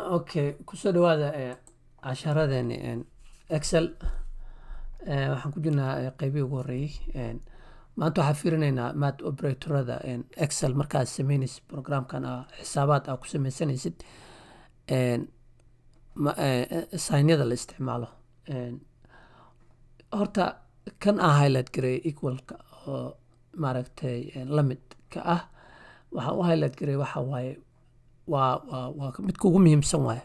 Okay, kusoo dhawaada casharadeeni Excel. Waxaan ku jirnaa qeybihii ugu horreeyey. Maanta waxaan fiirinaynaa math operatorada Excel. Markaad sameynaysid programkan xisaabaad aa ku sameysanaysid, signyada la isticmaalo. Horta kan aan highlight gareeyay, equalka oo maaragtay la mid ka ah, waxaan u highlight gareeyay waxa waaye waa midka ugu muhiimsan waaye.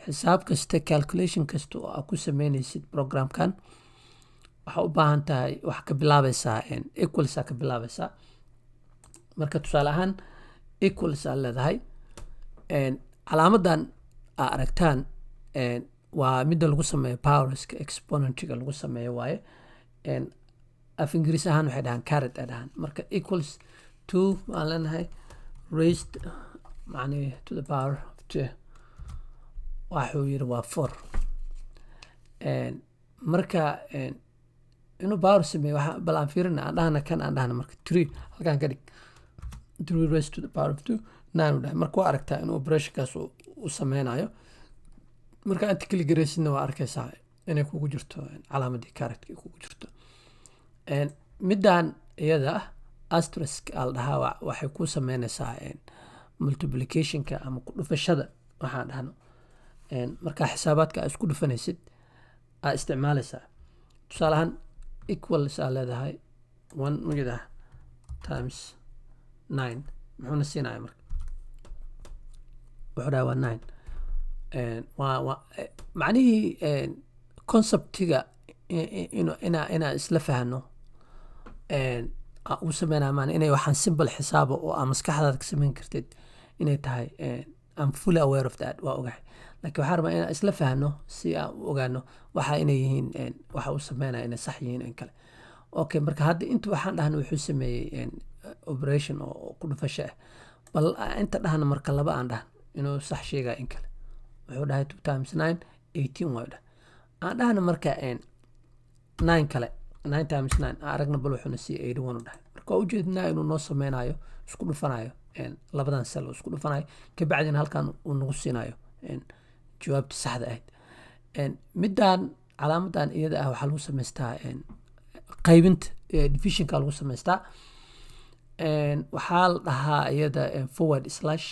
Xisaab kasta, calculation kasta oo aad ku sameynaysid programkan, waxaa u baahan tahay, waxaa ka bilaabaysaa equals aa ka bilaabaysaa. Marka tusaale ahaan equals aa leedahay. Calaamadan aa aragtaan waa midda lagu sameeyo powerska, exponentiga lagu sameeyo waaye. Af Ingiriis ahaan waxay dhahaan caret ay dhahaan. Marka equals two waan leenahay, raised macnihi to the power of two, waxuu yiri waa four. Marka inuu power sameeyo waxa bal aan fiirina, aan dhahna kan, aan dhahna marka three halkaan ka dhig, three raised to the power of two, nine u dhahay. Marka waa aragtaa inuu operationkaas uu sameynayo. Marka inta kali garaysidna waa arkaysaa inay kugu jirto calaamadii caretka ay kugu jirto. Middan iyada ah asterisk aa la dhahaa, waxay ku sameynaysaa multiplicationka ama ku dhufashada waxaan dhahno. Markaa xisaabaadka aad isku dhufanaysid aa isticmaalaysaa. Tusaale ahaan equals aa leedahay, one mujida times nine, muxuuna siinaya? Marka wuxuu dhahay waa nine. Waa macnihii conceptiga inaa isla fahno aan ugu sameynaya maana inay waxaan simple xisaaba oo aa maskaxdaada ka sameyn kartid inay tahay. I'm fully aware of that, waa ogahay, laakiin waxaan rabaa inaan isla fahno si aan u ogaano waxa inay yihiin, waxa uu sameynaya inay sax yihiin in kale. Okay, marka hadda inta waxaan dhahna wuxuu sameeyey operation oo ku dhufasho ah. Bal inta dhahna marka laba aan dhahno inuu sax sheegaya in kale. Wuxuu dhahay 2 times 9, 18 waayu dhahay. Aan dhahna marka nine kale, 9 times 9, aan aragna bal wuxuuna siiyey. 81 u dhahay. Marka waa ujeednaa inuu noo sameynayo isku dhufanayo labadan cell oo isku dhufanayo, kabacdina halkan uu nagu siinayo jawaabta saxda ahayd. Middan calaamadan iyada ah waxaa lagu samaystaa qaybinta, divisionka lagu samaystaa. Waxaa la dhahaa iyada forward slash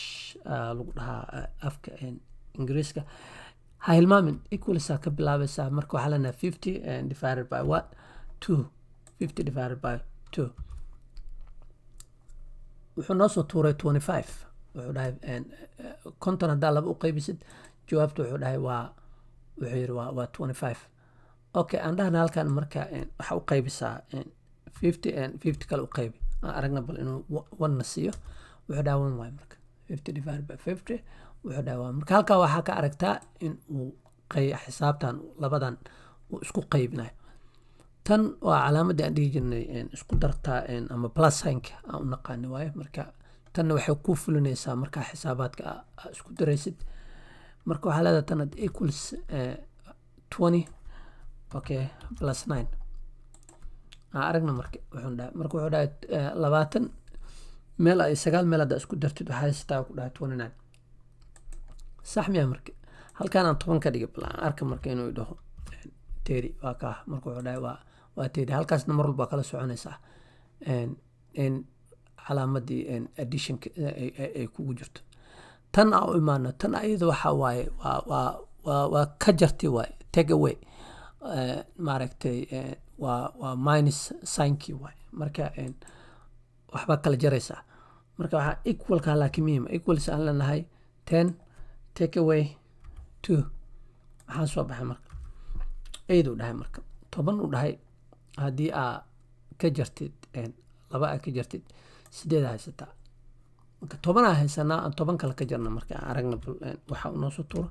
lagu dhahaa afka Ingiriiska. Ha hilmaamin, equalsaa ka bilaabaysaa. Marka waxaa leenahay 50 divided by what? Two. 50 divided by two wuxuu noo soo tuuray 25. Wuxuu dhahay 50 haddaa laba u qaybisid, jawaabta wuxuu dhahay waa, wuxuu yidhi waa 25. Okay, aan dhahna halkan marka waxa u qaybisaa 50, 50 kale u qaybi, aan aragna bal inuu one na siiyo. Wuxuu dhahay one waay. Marka 50 divided by 50 wuxuu dhahay waa. Marka halkaa waxaa ka aragtaa in uu xisaabtan labadan uu isku qaybinayo. Tan waa calaamadii aan dhihi jirnay isku dartaa ama plus signka aan u naqaani waaye. Marka tanna waxay ku fulinaysaa markaa xisaabaadka aa isku daraysid. Marka waxaa leedahay tan equals 20, okay, plus nine. Aan aragna marka wuxuu dhahay. Marka wuxuu dhahay 20 meel ay sagaal meel haddaa isku dartid, waxaa haysataa ku dhahay 29. Sax miya? Marka halkaan aan 10 ka dhigay, bal aan arka marka inuu dhaho 30. Waa kaa. Marka wuxuu dhahay waa 30. Halkaasna mar walba waa kala soconaysaa in calaamadii additionka ay kugu jirto. Tan aan u imaano, tan ayada waxa waaye waa ka jarti waaye, take away, maaragtay, waa minus signkii waaye. Marka waxbaa kala jaraysaa. Marka waxaa equalka laakiin muhiim equals aan leenahay 10 take away two, maxaa soo baxay? Marka 8 uu dhahay. Marka 10 uu dhahay haddii aa ka jartid laba aa ka jartid, sideed haysataa. Marka 10 aa haysanaa, aan 10 kale ka jarna. Marka aan aragna bal waxa uu noo soo tuuro.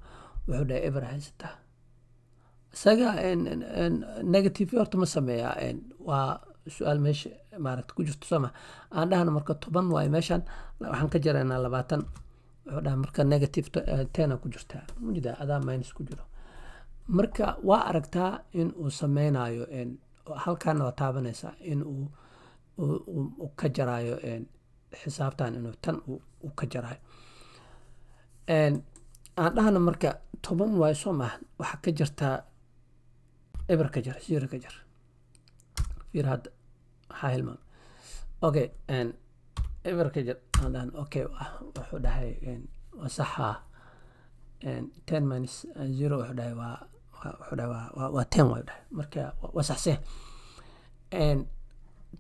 Wuxuu dhahay eber haysataa. Isaga negative horta ma sameeyaa? Waa su-aal meesha maaragta ku jirto, sooma? Aan dhahno marka 10 waayo meeshan, waxaan ka jaraynaa 20. Wuxuu dhahay marka negative 10 aa ku jirtaa mujida, adaa minus ku jiro. Marka waa aragtaa in uu sameynayo. Halkaana waa taabanaysaa in uu ka jaraayo xisaabtan, inuu tan uu ka jaraayo. Aan dhahna marka 10 waayo, soo maahan? Waxaa ka jirtaa eber, ka jar, zero ka jar. Fiir hadda, waxaa hilmaam. Okay, eber ka jar aan dhahna. Okay, wuxuu dhahay waa saxa. 10 minus zero, wuxuu dhahay waa, wuxuu dhahay waa 10 waayu dhahay. Marka waa saxseen.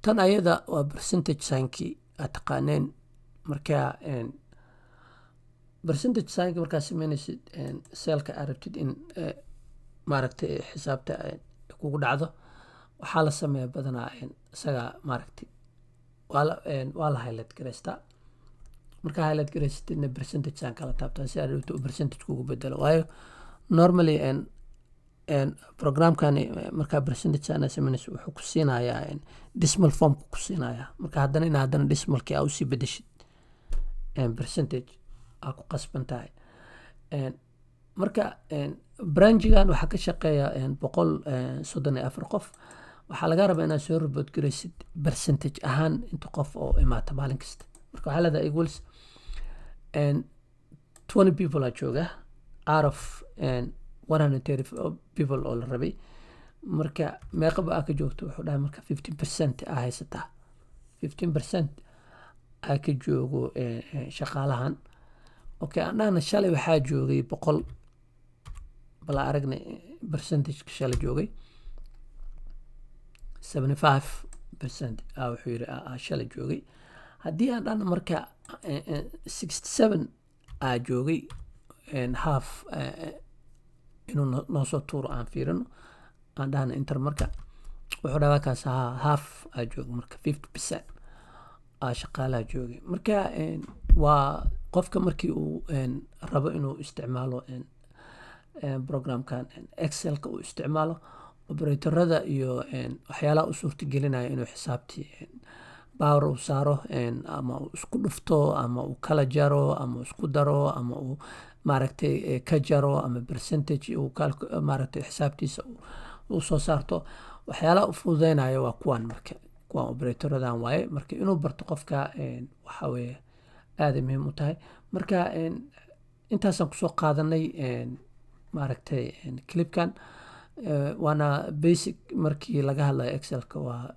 Tan ayada waa percentage signkii aad taqaaneen. Marka percentage signka markaad sameynaysid, cellka aad rabtid in maaragtay xisaabta kugu dhacdo, waxaa la sameeya badanaa isaga maaragtay waa la highlight garaystaa. Markaa highlight garaysatidna, percentage sign kala taabtaa si aad rabto uu percentage kugu bedelo. Waayo, normally programkani markaa percentage sign aad sameynayso, wuxuu ku siinayaa decimal formka ku siinayaa. Marka haddana in haddana decimalkii aa usii bedeshid percentage aa ku qasban tahay. Marka branchigan waxaa ka shaqeeya 134 qof. Waxaa laga rabaa inaad soo report garaysid percentage ahaan inta qof oo imaata maalin kasta. Marka waxaa leedahay equals, 20 people aa jooga out of 130 people oo la rabay. Marka meeqaba aa ka joogto? Wuxuu dhahay marka 15% aa haysataa, 15% aa ka joogo shaqaalahan. Okay, aan dhahna shalay waxaa joogay 100. Bal aragnay percentageka shalay joogay, 75% aa wuxuu yidhi aa shalay joogay. Haddii aan dhahna marka 67 aa joogay, half inuu noo soo tuuro aan fiirino. Aan dhahna enter. Marka wuxuu dhahaa kaas half aa jooga. Marka 50% aa shaqaalaha joogay. Marka waa qofka markii uu rabo inuu isticmaalo programkan Excelka, uu isticmaalo operatorada iyo waxyaalaha u suurtagelinaya inuu xisaabtii power uu saaro, ama uu isku dhufto, ama uu kala jaro, ama uu isku daro, ama uu maaragtay ka jaro, ama percentage uu maaragtay xisaabtiisa uu soo saarto. Waxyaalaha u fududeynaya waa kuwan. Marka kuwan operatoradan waaye. Marka inuu barto qofka waxa weeye aaday muhiim u tahay. Marka intaasaan kusoo qaadanay maaragtay clipkan, waana basic. Markii laga hadlayo Excelka, waa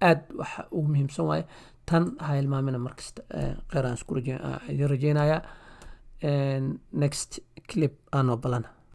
aad waxa ugu muhiimsan waaye. Tan ha hilmaamina markasta. Kheyr aan isku idin rajeynayaa. Next clip aanoo balana.